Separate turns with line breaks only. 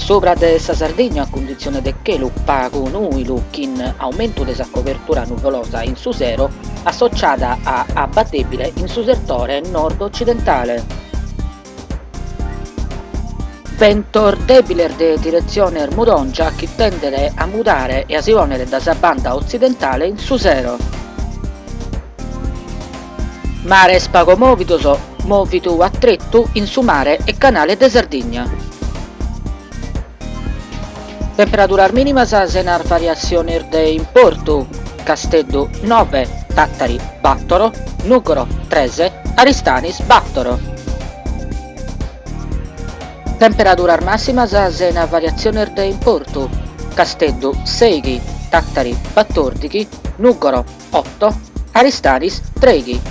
Subra de sa Sardigna cunditzione de chelu pagu nùilu chin aumentu de sa cobertura nuvolosa in su sero associada a abba dèbile in su setore nord-otzidentale. Bentos dèbiles de diretzione mudòngia chi tendet a mudare e a si pònnere dae sa banda otzidentale in su sero. Mares pagu mòvidos, mòvidu a tretu in su mare e canale de Sardigna. Temperaduras mìnimas sena variatziones de importu, Casteddu noe, Tàtari bàtoro, Nùgoro tres, Aristanis bàtoro. Temperaduras màssimas sena variatziones de importu, Casteddu sèighi, Tàtari batòrdighi, Nùgoro oto, Aristanis trèighi.